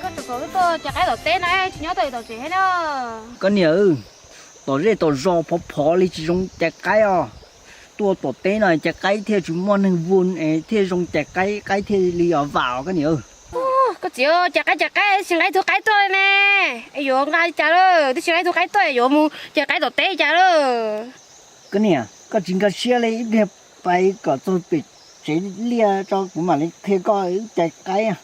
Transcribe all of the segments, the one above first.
Thaum kawg wb tuaj cais qaib tom teb no tsis nyob tom tsev thiab na. Koj niam, tom zej tom zos phov phov li tsis zoo cais qaib os. Tuaj tom teb no cais qaib thiaj tsis muaj neeg vun es thiaj zoo cais qaib, qaib thiaj li os vam os koj niam. Koj txiv, cais qaib cais qaib tsis nqa ib tug qaib tuaj li ne. Es yuav nqa li cas lawm, twb tsis nqa ib tug qaib tuaj, yuav mus cais qaib tom teb li cas lawm? Koj niam, koj tsis nkag siab li, ib pliag pais kom txog pem tsev liaj tso kuv mam li qhia koj wb cais qaib.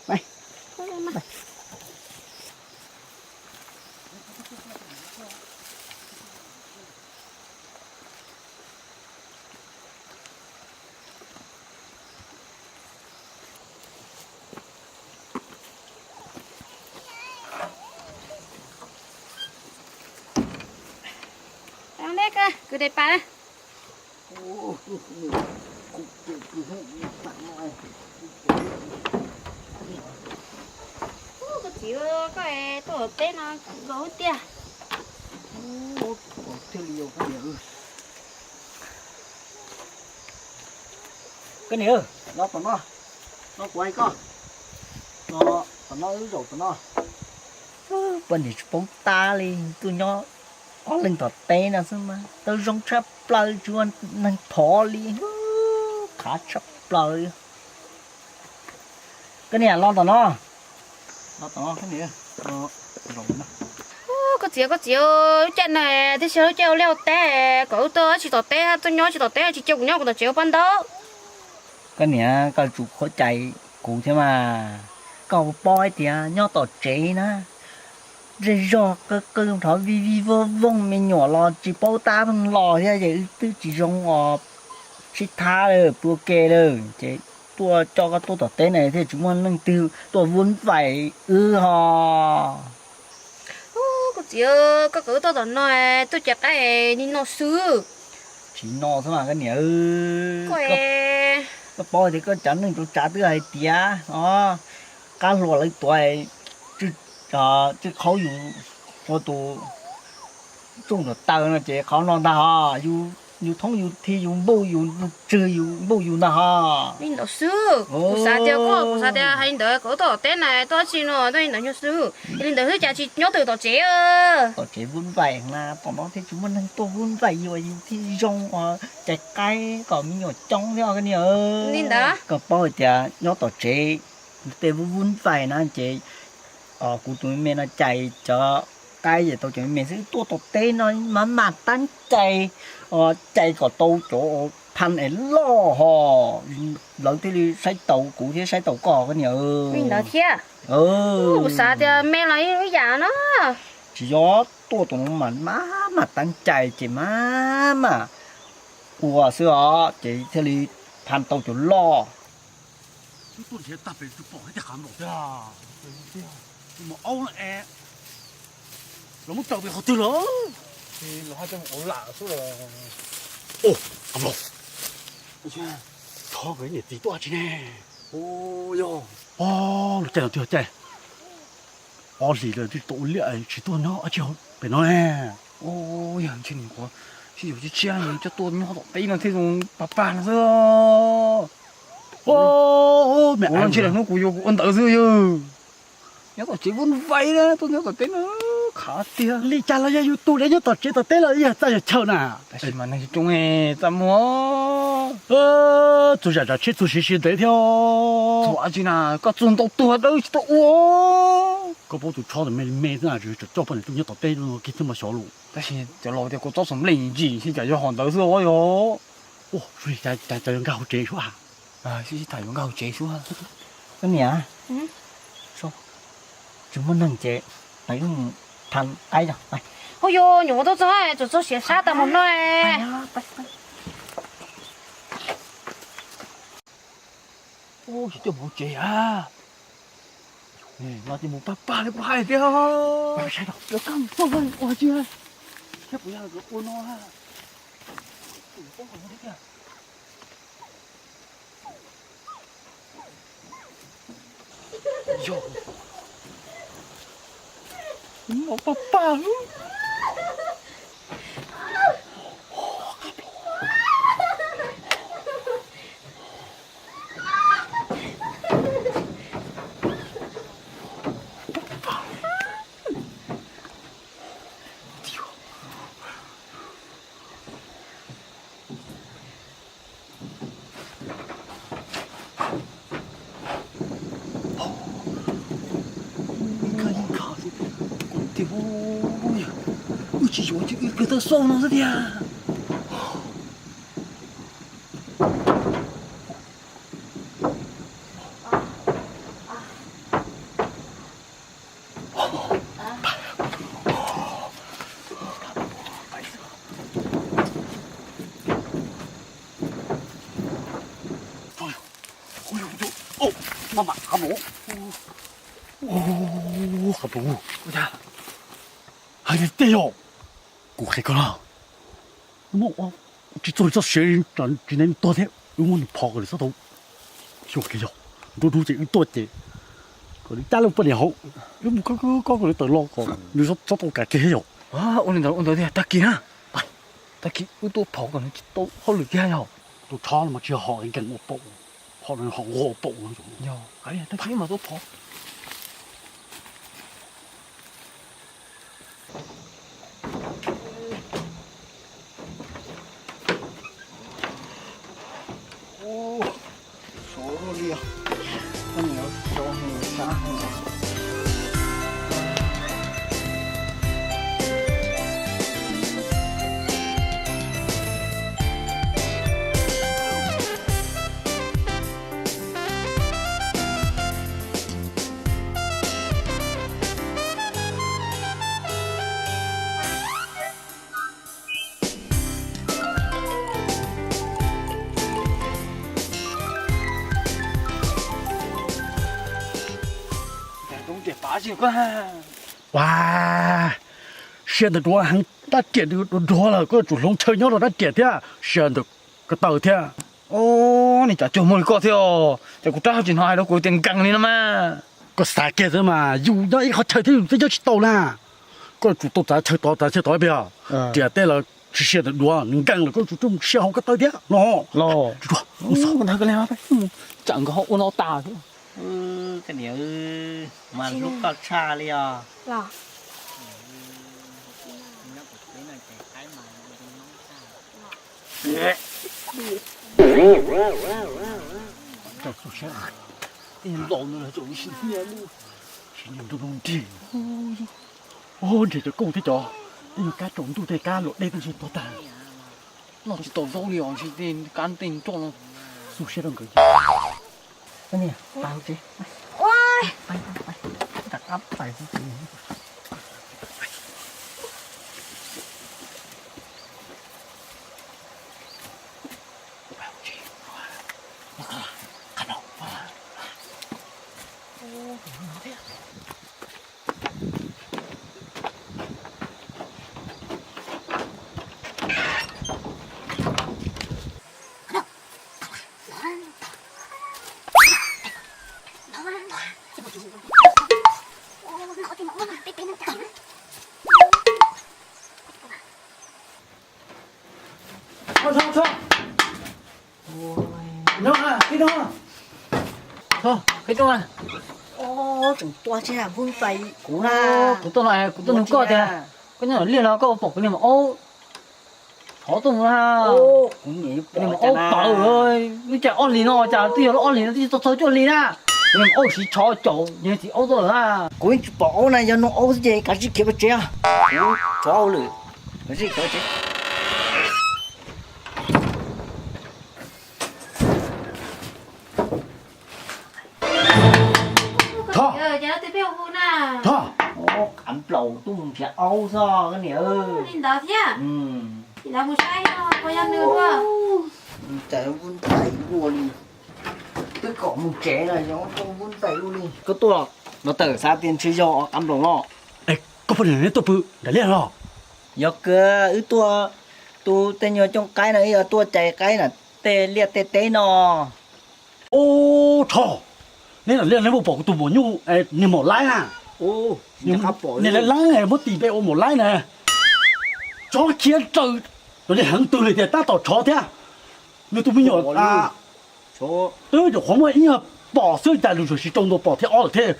Kwv dej pas. Koj txiv, koj tuaj tom teb no zoo tiag. Koj niam, los tom no, no kuv hais koj, no tom no wb zaum tom no. Poj niam tsis paub tab li, tuaj nyob ob leeg tom teb no xwb mas tau zoo tshaj plaws, tsis ua neeg phov li, qhav tshaj plaws li. Koj niam, los tom no, los tom no koj niam. Koj txiv, koj txiv, lub caij no thiaj tsis yog lub caij ua liaj ua teb, kom wb tuaj tsis tom teb, tuaj nyob tsis tom teb, tsis cia kuv nyob kuv tom tsev ua paj ntaub. Koj niam, koj tsum khuav cais kuv thiab mas. Koj paub hais tias nyob tom tsev na, zej zog qw qw nrov vij vij voog voog, me nyuam los tsis paub tab pheej los thiab ces wb twb tsis zoo os. Sib thab lawm, pw ua ke lawm ces tuaj coj koj tuaj tom teb na thiaj tsis muaj neeg twg tuaj vuv vais wb ho. Koj txiv, koj kom wb tuaj tom no, tuaj cais qaib li no xwb. Tsis no xwb mas koj niam. Koj paub tias koj cov neej tsav tsav twb hais tias qab hluas lawv tuav tswj qhaub yus ua tus txuj nram taw no ces qhov no ntag ho. Yus thoob yus thi yus npuj yus tswg yus npuj yus ntag ho. Li ntawd xwb, kuv xav tias koj, kuv xav tias hais li ntawd kom wb tuaj tom teb na, tuaj tsis no tuaj li ntawd nyuag xwb, li ntawd xwb cas tsis nyob twm tom tsev. Tom tsev vuv vais na, tom no thiaj tsis muaj neeg tuaj vuv vais, yus thiaj zoo cais qaib kom me nyuam coob thiab koj niam. Li ntawd koj paub hais tias nyob tom tsev tej vuv vuv vais na ces kuv tus me me no cais cov qaib ces tau cov me me xwb, tuaj tom teb no mas mas tab cais, cais kom tau cov phaj es loj ho, lawv thiaj li saib taus kuv thiab saib taus koj koj niam. Li ntawd thiab. Kuv xav tias me los ib yam no. Tsis yog, tuaj tom no mas mas mas tab cais ces mas mas ua xwb os ces thiaj li phaj tau cov loj. Wb tuaj nrhiav tag pem twb pom thiab tiag, qab nplaum tiag. Mus aub no es los muab tsaws pem qhov twg lawm? Los hais coj mus ua lam xwb los. Qab nplaum, txhob nkawd niam txiv tuaj tsis ne. Yog, lub caij no twb yog caij ob hlis lawm twb tsis tau ua liaj tsis tuaj nyob dab tsi pem no ne. Yog ntshe nws qhuav sib yuav tshiab tshiab coj tuaj nyob tom teb no thiaj zoo pag pag no xwb. Me ua ntshe lawm hnub kuv yuav kuv ua ntawd xwb yog. Nyob tom tsev vuv vais na, tuaj nyob tom teb no qhav tiag. Li cas los yog yus tus dab nyob tom tsev tom teb los yog txaj yog chaw na. Tab sis mas neeg coob txaj muag. Txug zam tsav tsheb txug siav siav ntev thiab. Txhua dab tsi na, koj txug ntau tuag dawb tsis tau ua. Koj paub tus tshob tus me me xwb na, tseem coj poj niam tuaj nyob tom teb no kiag thiaj mas xyov lus. Tab sis cov laus tias kua txob xeem nplej ntsim xij cas yog hom ntawd xwb os yog. Ua, cas cov yuav nkag hauv tsev suab. Sib sib tham yuav nkag hauv tsev suab. Koj niam, tsis muaj neeg ces peb mus tham qaib. Hu yus nyuam qhuav tuaj txog tseem txog siav sab tas mus no. Ua, tsis coj mus hauv tsev a. No ces mus pag pag li kuv hais tiag. Saib no, lawv kaj mus pag pag ua tsi, thiab puas yog lawv ua no a. Yog, no pag pag. Wb tsis yuav ces wb kawg tau xauj no xwb tiag. Ua, qab mus, qab mus. Hais tiag yog, kuv qhia koj na, muaj tsis txog li txoj sia, tsis nev tuag thiab, wb muab nws phov kom nws txhob tau xyuas kiag yog, nruab nrub ces wb tuaj ces kom nws cab lub poj niam hauv, wb mus kob kob kom nws tawm los kom nws txhob tau kav kiag thiab yog. Ua li ntawd ua ntawd tiag, tag kis na, tag kis wb tuaj phov kom nws tsis tau hauj lwm kiag yog. Tus tsov no mas tsis yog hom nkees ua paum, hom no hom nquag ua paum no. Yog, tag kis mas tuaj phov. Ua, sia ntawm duav heev, rab riam nws duav duav lawm, koj tsum hloov chaw nyob rau rab riam thiab, sia ntawm ko taw thiab. Niag cov cuag muag li koj thiab, ces kuv rab ho tsis hnov hais rau kuv tias nkees li no mas. Koj xav kiag xwb mas, yus nyob ib qhov chaw thiab yus twb nyob tsis tau na. Koj tsum tau txav chaw tod txav chaw tod pem, riam tej los tsis sia ntawm duav, nws nkees lawm koj tsum mus sia hauv ko taw thiab no. Tsam nkawd ho ua no tas thiab. Koj niam, mas hlub koj tshaj li os. Tej laus no tseem ua si hnyiab, ua si hnyiab nrog nrig. Ntshe cov kauj thiab cov, tej nyuag kab tsaus ntuj tej kab luam dej tej ntshe tuag tag. Noj tsis tau zaub li os, ntshe tej kab tej nroj no xu siab rau nkawd. Rov qab pais. Txhob, txhob, txhob. Txhob, qhib rooj na. Tseem tua tsis hais npun pais kuv na. Kuv tuaj no, kuv tuaj nug koj tias, koj nyob liaj no koj pom kuv niag maum aub thov tuaj mus na. Kuv niag maum aub pawv, lub caij ob hlis no cas twb yog lub ob hlis no twb tsis tau txog cuaj hlis na. Kuv niag maum aub siv tshov caum niag txiv aub tuaj lawm na. Kuv yeej tsis pom aub na, yog nug aub xwb ces kav tsij khiav pem tsev. Kuv tshov aub lawm, kav tsij khiav pem tsev. Thov, Thov, qab nplaum tuaj mus nrhiav aub xwb koj niam. Li ntawd thiab. Li ntawd mus saib no puas yog nws ua. Cas ua ntais ua li, twb kom mus tsev no yog ua ntais ua li. Koj tuaj los tawm xav tias ntshe yog qab nplaum no. Es koj poj niam neb tuaj pw nram liaj los? Yog kawg, wb tuaj tu tej nyuag cooj qaib no, wb yuav tuaj cais qaib nram tej liaj tej teb no. Ub, Thov, neb nram liaj neb puas pom kuv tus maum nyuj, niag maum laib na? Niag laib laib muab tis npe ua maum laib na. Tsob khiav raws cov niag heev twg li tias tab tom tshov thiab. Nws tus me nyuam twb nyuam qhuav muaj ib nyuag pom xwb cas lus tsuam siv rau ntua pom thiab ob lawm thiab.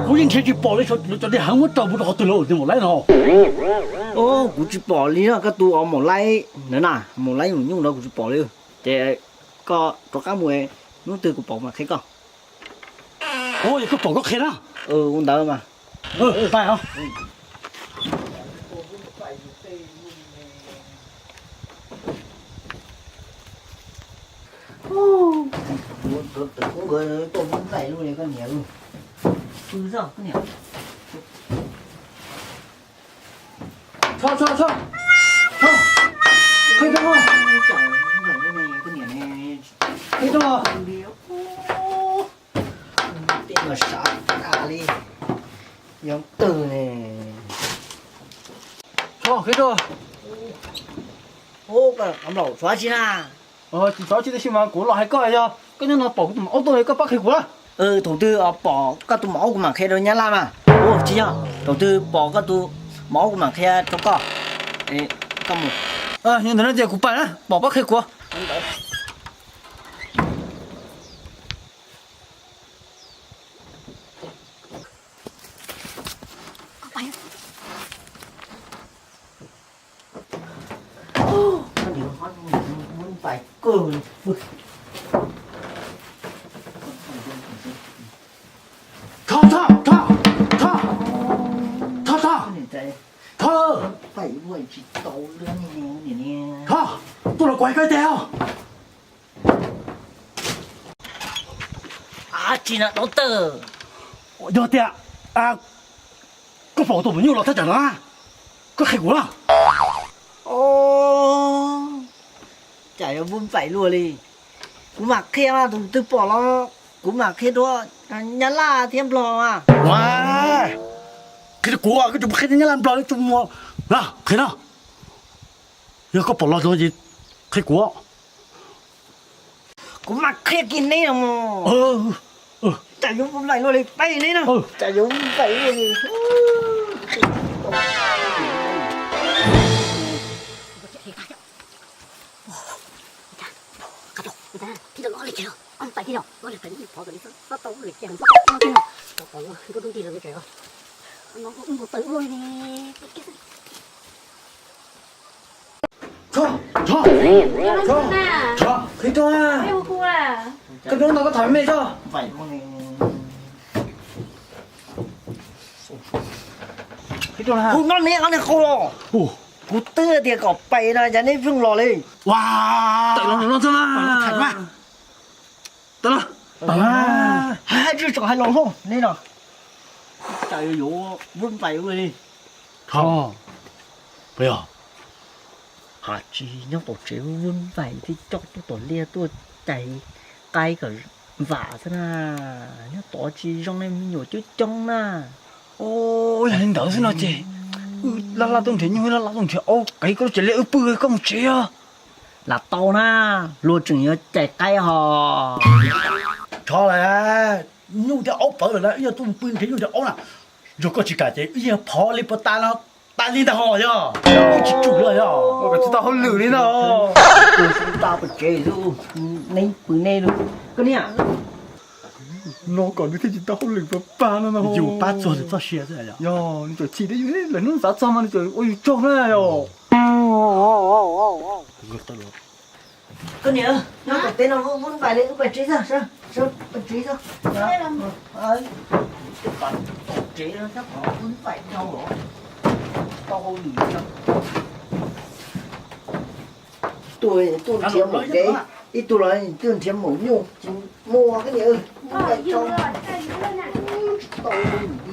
Kuv yeej nrhiav tsis pom li, cov niag heev muab raws mus rau qhov twg lawm niag maum laib no. Kuv tsis pom li no, koj tus maum laib ntawd na, maum laib maum nyuj ntawd kuv tsis pom li. Ces koj rov qab mus, hnub twg kuv pom mas qhia koj. Ua yog koj pom koj qhia na. Ua ntawd mas. Pais os. Tus kub nkawd tuaj pub nplaim luaj li koj niam. Pw zoj koj niam. Tho, tho, tho. Tho. Qhib rau. Qhib rau. Tej no sav tas li. Yoov twg ne. Tho, qhib rau. Ub, koj qhov nplaum xyov tsi na. Tsis xyov tsi tab sis mas kuv los hais koj, yog koj nyob no pom kuv tus maum aub tuaj koj pab qhia kuv na. Thaum twg pom koj tus maum aub kuv mam qhia rau nyab laj mas. Ub, tsis yog, thaum twg pom koj tus maum aub kuv mam qhia rau koj. Koj mus. Yog ntawd no ces kuv pais na, pom pab qhia kuv. Tho, tho, tho, tho, tho, tho, tho, tho, tho, tuaj los kuv hais koj tiag. Tsis na, dab tawg. Yog tias koj pom tus maum nyuj los thaj tsam no, koj qhia kuv na. Cas yuav npau npaim luaj li. Kuv mam qhia mas, tus twg pom los kuv mam qhia rau nyab laj thiab nplog mas. Qhia rau kuv, koj tsis qhia nyab laj nplog li, tsis muaj. Qhia no, yog koj pom los ces qhia kuv. Kuv mam qhia kiag neb no. Cas yuav npau npaim luaj li, pab neb na. Cas yuav npau npaim luaj li. Tho, tho, tho, qhib rau. Koj hnub no koj tham me tso. Qhib rau na. Kuv nyob neb ob niag qau los. Kuv twb tias kom pais no cas neb pheej los li. Ua, tawm los no txog na. Tawm los. Tawm los. Hais tsis txhob hais los hlo neb no. Cas yuav yuav npau npaim ua li. Tho, puas yog? Has tsis nyob tom tsev vub npaim thiaj coj tub tom liaj tuaj cais qaib kom vam xwb na. Nyob tod tsis zoo li me nyuam coob coob na. Yog li ntawd xwb no ces wb laj laj tuaj nrhiav nyuj, laj laj tuaj nrhiav aub, kev koj lub tsev liaj wb pw, koj mus tsev os. Lam tau na, luag tseem yuav cais qaib hos. Tso lawm, nyuj thiab aub ploj lawm na, wb yuav tuaj mus pw nrhiav nyuj nrhiav aub na. Yog koj tsis kam ces wb yeej phov li puas tas no, tas li ntag hos yog. Wb tsis tsum lawm yog. Koj tsis tau hauj lwm li no. Pw tsev xwb, neb pw neb. Koj niam, no kom nws thiaj tsis tau hauj lwm pab no no. Yus pab txuag nws txoj sia xwb yog. Yog nws tseem chim thiab yus, lawv hnub xav txog mas nws tseem ua yus tsaug na yog. Koj niam, nyob tom teb no vub npaim li, wb pais tsev xwb, pais tsev xwb. Tom tsev no tab tom vub npaim dhau los, tsis tau hauj lwm li. Tuaj, tuaj nrhiav maum dev, ib tug los tuaj nrhiav maum nyuj, tsis muaj koj niam, vub npaim dhau, tsis tau hauj lwm li.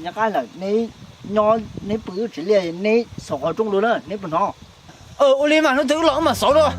Nyab qab lawm, neb nyob neb pw wb tsev liaj, neb xauv qhov rooj dua na, neb puas hnov? Ua li mas hnub twg wb los wb mam xauv dua.